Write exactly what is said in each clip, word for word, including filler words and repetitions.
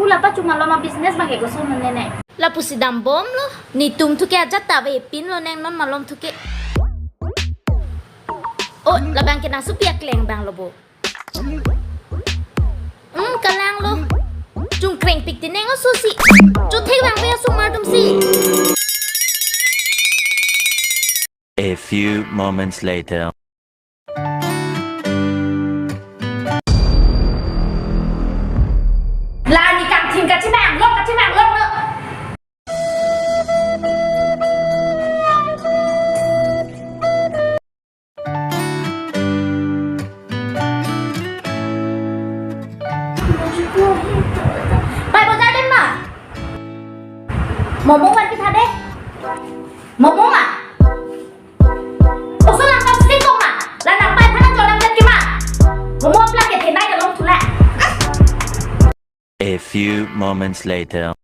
Lapa chuma loma business bangke koson nene. Lapusi dambomlo. Netum thuke ajat ta avepinlo neng non malom thuke. Oh, labangke nangsupi akleng abanglo bo. Hmm, kalanglo. Chungkrengpik ti neng oso si. Chothek abang pe asomar atumsi. A few moments later. La ne kangthim kachimang lok, kachimang lok lo. Pai bojar dem ma. Momo vanpi tha de. Momo ma. Oso lang kam sing kong ma. La nangpai aphan chojam det ke ma. Momo aplang ke thenai ke long thulai. A few moments later.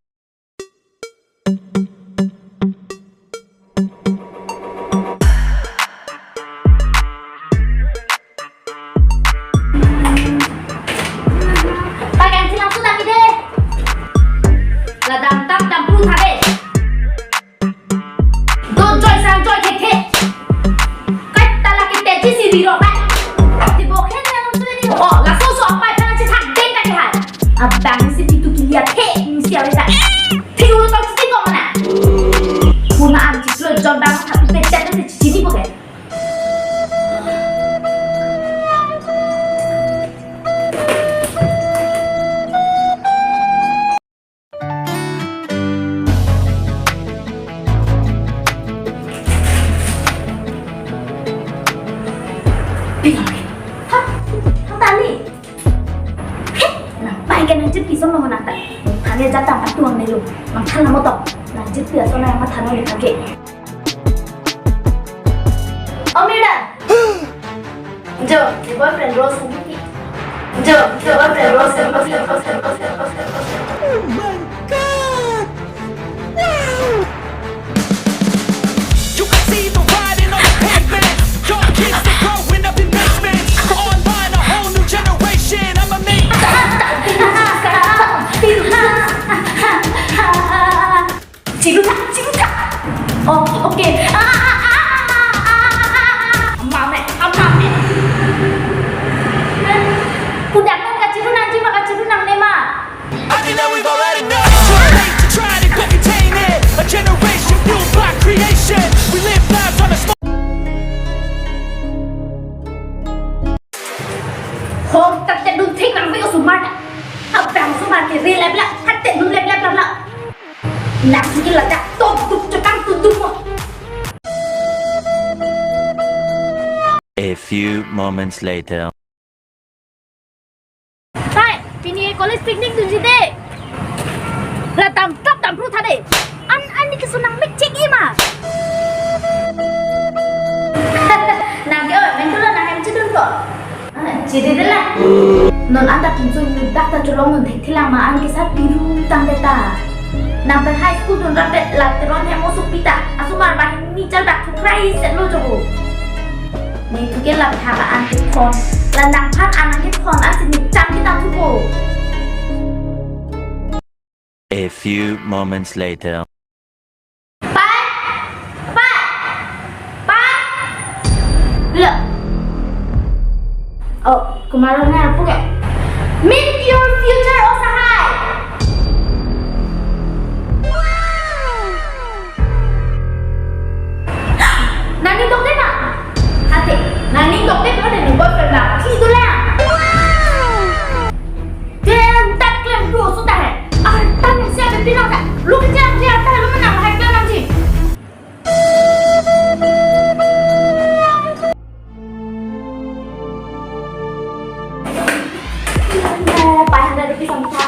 Pakai silang sudah ide. La dam tap dam pru tha de. Don joy sang joy thek thek. Kai ta lake teti si biro kai. Ti bokhen na nung tueni. Oh, laso so apai aphan chethak deng kai hai. Abang si pitu kilia the, nung si awe ta. Thi ulo tong si kong mana. Puna an chiklo jon bang tha pite chat te chini boke. Hah? Hah, tani? Heh, nangpai ke nangchirpi song lo nang ta. Thane jatang patuang nelo. Nangthan nang motok. Nangchirpi ason nang mathan nang lipake. Oh, Mirda. Jo, your boyfriend Rose ko mati. Jo, your boyfriend Rose ko mati. Oh my God! Wow! You can see the writing on the pavement. Young kids, they growing up in basements. Online, a whole new generation. I'ma make Chilu tha, chilu tha. Oh, okay. Ah, ah, ah. Mame, ah, mame. Pudak non kachilu nangji ma, kachilu nangne ma. I mean, now we've already known. Too late to try to go contain it. A generation fueled by creation. We live lives on a small Hom tak te dun thik nang ve osomar ta. Abang osomar ke re lep lep, hat te dun lep lep lap lap. Nang si ke ladak tok tuk cekang tuk tuk mo. A few moments later. Hai, pini college picnic dunji de. La dam tap dam pru tha de. An, an ni keso nang mek chek i ma. Nang ke oi, men tulo nang hem chidun ko. Ah, chidi de la. Non an ta tum so dak ta cholong non thek thilang ma an ke sa piru tang de ta. Nang pen high school dun rapet la Teron hem osomar pita. Asomar ba hem ni chal dak thukrai set lo jogo. Netum ke lapha ba an ke phone. La nangphan an ke phone an si ni cham kita thupo. A few moments later. Pai! Pai! Pai! Lo. Oh, kumaro na apu ke. Meet your future osahai. Nangning dokde ma? Hati, nangning dokde ma, nangning boyfriend ma? Itu lah. Klem tak klem dua sudah hai. Ah, tanya siapa bilang tak? Lu kerja kerja tak lu menang hai kan nanti. Eh, five hundred rupees ang tha.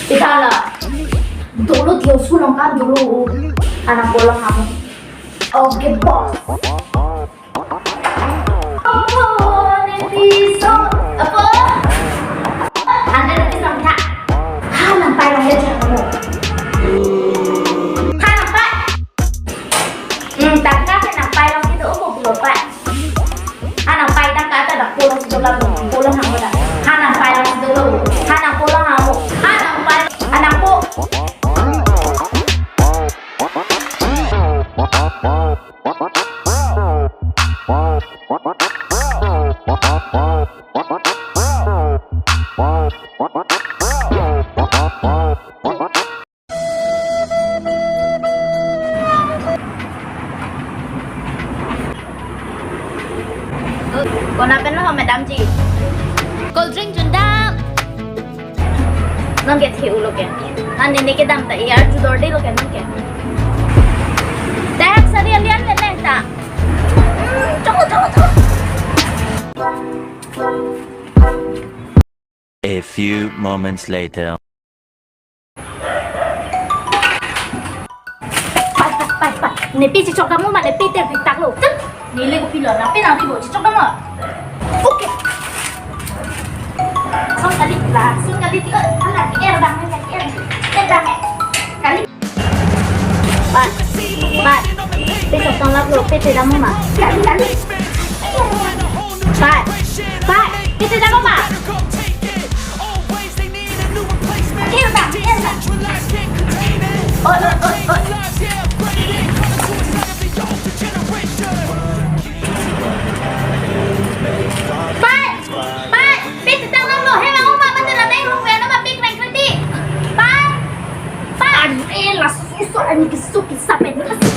Ita la. Dolo tiyo sulong kan dolo. Anak bola kamu. Okay, boss. Apo, neti so. Apo. Hundred rupees ang tha. Ha, nangpai lang ya, jangan mo. Ha, nangpai. Hmm, tangka ke nangpai lang kita, oh, belum pai. Ha nangpai tangka ta dak pulang si dola, pulang hang dak. Ha nangpai lang si dola, ha nang pulang hang mo. Kona pen lo, madam ji? Cold drink jundam. Non ke thi ulo ke. An nene kedam ta, iyar judor de lo ke non ke. Dak sari alian le le ta. Hmm, choko, choko, choko. A few moments later. Pai, pai, pai, pai. Ne pi chichok dam ma, ne pi te pi tak lo. Tut. Neli ko pilo, na pi na ri bo chichok dam ma. Okay. Son kali la, son kali ti, eh, ala, er dam, er, er dam, eh. Kali. Pai, pai. Pi sok tang lap lo, pi te dam ma. Kali, kali. Pai, pai. Pi te dam ma. Oi, oi, oi, oi. Pai, pai, pi te tang lo, he, ma, ma, ma, ma, te la dai ru, we, no, ma, pik nang kredi. Pai, pai. An, eh, la susu, ani kisu, kisa, pen,